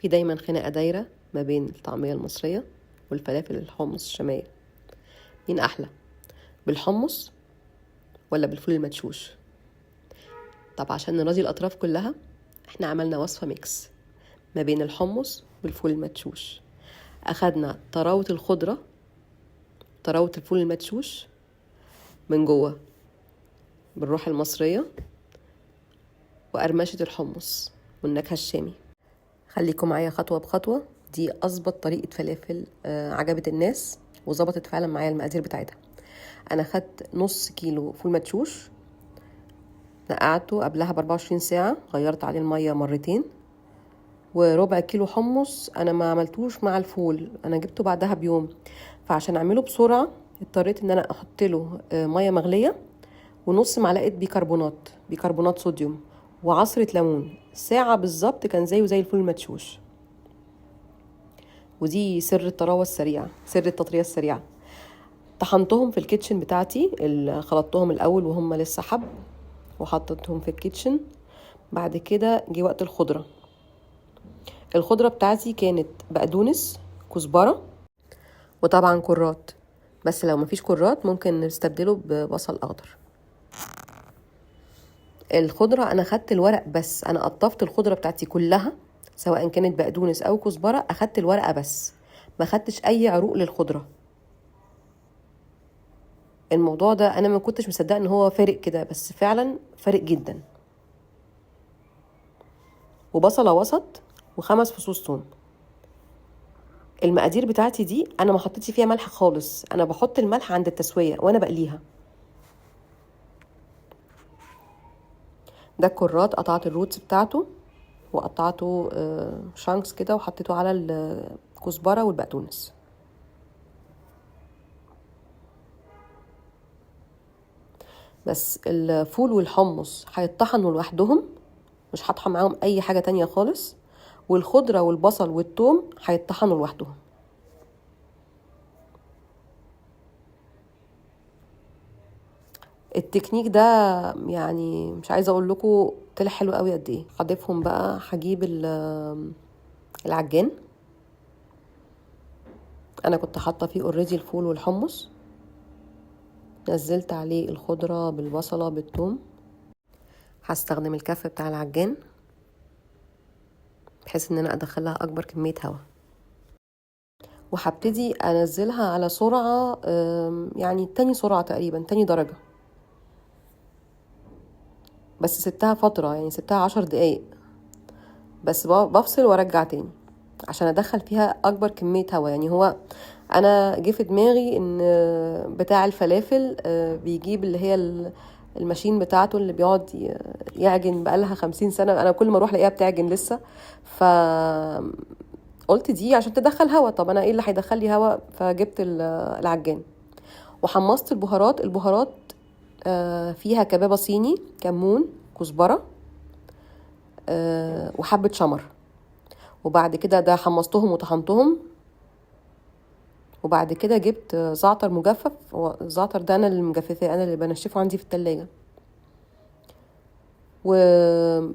في دايما خناقة دايرة ما بين الطعمية المصرية والفلافل الحمص الشامية. مين أحلى، بالحمص ولا بالفول المدشوش؟ طب عشان نراضي الأطراف كلها احنا عملنا وصفة mix ما بين الحمص والفول المدشوش. أخدنا طراوة الخضرة، طراوة الفول المدشوش من جوه بالروح المصرية، وقرمشة الحمص والنكهة الشامي. خليكم معايا خطوة بخطوة، دي أظبط طريقة فلافل عجبت الناس وظبطت فعلا معايا المقادير بتاعتها. أنا خدت نص كيلو فول مدشوش، نقعته قبلها ب24 ساعة، غيرت عليه المية مرتين، وربع كيلو حمص أنا ما عملتوش مع الفول، أنا جبته بعدها بيوم، فعشان أعمله بسرعة اضطريت إن أنا أحط له مية مغلية ونص معلقة بيكربونات صوديوم وعصرة ليمون، ساعة بالظبط كان زيه زي الفول المدشوش. ودي سر الطراوة السريعة، سر التطرية السريعة. طحنتهم في ال kitchen بتاعتي، خلطتهم الأول وهم لسه حب وحطيتهم في ال kitchen. بعد كده جه وقت الخضرة. الخضرة بتاعتي كانت بقدونس، كزبرة، وطبعا كرات، بس لو مفيش كرات ممكن نستبدله ببصل أخضر. الخضرة أنا خدت الورق بس، أنا قطفت الخضرة بتاعتي كلها سواء كانت بقدونس أو كزبرة، أخدت الورقة بس، ما خدتش أي عروق للخضرة. الموضوع ده أنا ما كنتش مصدقة إن هو فارق كده، بس فعلا فارق جدا. وبصلة وسط و5 فصوص ثوم. المقادير بتاعتي دي أنا ما حطيتش فيها ملح خالص، أنا بحط الملح عند التسوية وأنا بقليها. ده الكرات قطعت ال roots بتاعته وقطعته chunks كده وحطيته على الكزبرة والبقدونس. بس الفول والحمص هيطحنوا لوحدهم، مش هطحن معاهم اي حاجة تانية خالص، والخضرة والبصل والثوم هيطحنوا لوحدهم. التكنيك ده مش عايزة اقول لكم طلع حلو قوي قد ايه. هضيفهم بقى، هجيب العجان، انا كنت حاطة فيه already الفول والحمص، نزلت عليه الخضرة بالبصلة بالثوم. هستخدم الكف بتاع العجان بحيث ان انا ادخلها اكبر كمية هواء، وهبتدي انزلها على سرعة، تاني سرعة تقريبا، تاني درجة، بس سبتها فترة، سبتها 10 دقايق بس، بفصل وارجع تاني عشان ادخل فيها اكبر كمية هواء. هو انا جه في دماغي ان بتاع الفلافل، بيجيب اللي هي الماشين بتاعته اللي بيقعد يعجن بقالها 50 سنة، انا كل ما اروح الاقيها بتعجن لسه، ف قلت دي عشان تدخل هوا، طب انا ايه اللي هيدخل لي هوا؟ فجبت العجان وحمصت البهارات. البهارات، فيها كبابة صيني، كمون، كزبرة، وحبة شمر، وبعد كده ده حمصتهم وطحنتهم. وبعد كده جبت زعتر مجفف، هو الزعتر ده انا اللي مجففاه، انا اللي بنشفه عندي في التلاجة،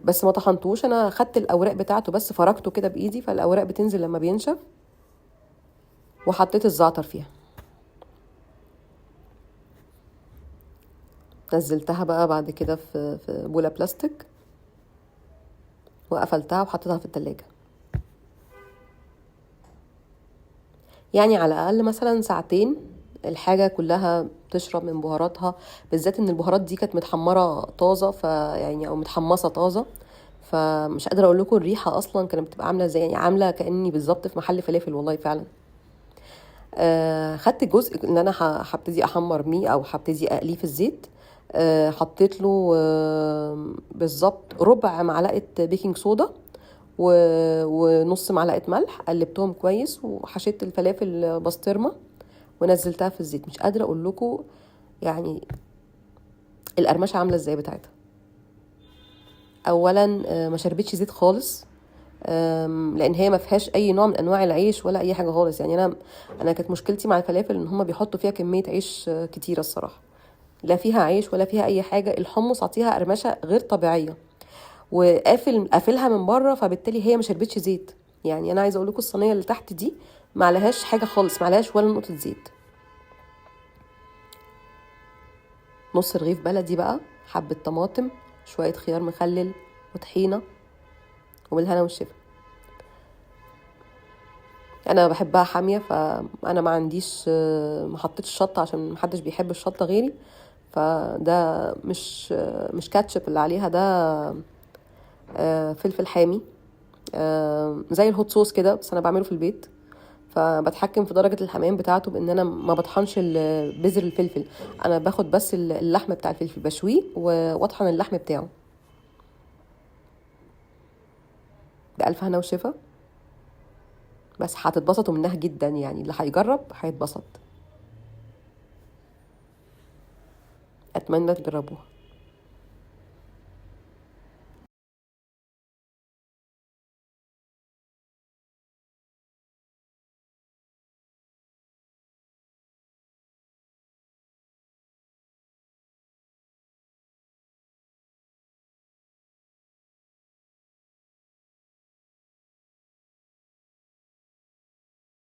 بس ما طحنتوش، انا خدت الاوراق بتاعته بس، فركته كده بايدي، فالاوراق بتنزل لما بينشف، وحطيت الزعتر فيها. نزلتها بقى بعد كده في بولة بلاستيك وقفلتها وحطيتها في التلاجة، على الأقل مثلا ساعتين الحاجة كلها تشرب من بهاراتها، بالذات ان البهارات دي كانت متحمرة طازة، أو متحمصة طازة، فمش قادرة أقول لكم الريحة أصلا كانت بتبقى عاملة ازاي، عاملة كأني بالظبط في محل فلافل والله فعلا. خدت الجزء اللي أنا هبتدي أحمر بيه أو هبتدي أقليه في الزيت، حطيت له، بالظبط ربع معلقة بيكنج صودا ونص معلقة ملح، قلبتهم كويس وحشيت الفلافل بسطرمة ونزلتها في الزيت. مش قادرة أقول لكم القرمشة عاملة ازاي بتاعتها. أولا، ما شربتش زيت خالص، لأن هي ما فيهاش أي نوع من أنواع العيش ولا أي حاجة خالص. أنا كانت مشكلتي مع الفلافل إن هما بيحطوا فيها كمية عيش، كتيرة الصراحة، لا فيها عيش ولا فيها أي حاجة. الحمص عطيها قرمشة غير طبيعية، وقافل قافلها من بره، فبالتالي هي ما شربتش زيت. يعني انا عايزه اقول لكم الصينية اللي تحت دي ما عليهاش حاجة خالص، ما عليهاش ولا نقطة زيت. نص رغيف بلدي بقى، حبه طماطم، شوية خيار مخلل وطحينه، وبالهنا والشفا. انا بحبها حامية، فانا ما عنديش، ما حطيتش شطه عشان محدش بيحب الشطه غيري، فده مش كاتشب اللي عليها، ده فلفل حامي، زي ال hot sauce كده، بس انا بعمله في البيت. فبتحكم في درجة الحمام بتاعته بان انا ما بطحنش بذر الفلفل، انا باخد بس اللحم بتاع الفلفل بشوية واطحن اللحم بتاعه. بألف هنا وشفا. بس هتتبسطوا منها جدا، يعني اللي هيجرب هيتبسط. اتمنى تجربوها.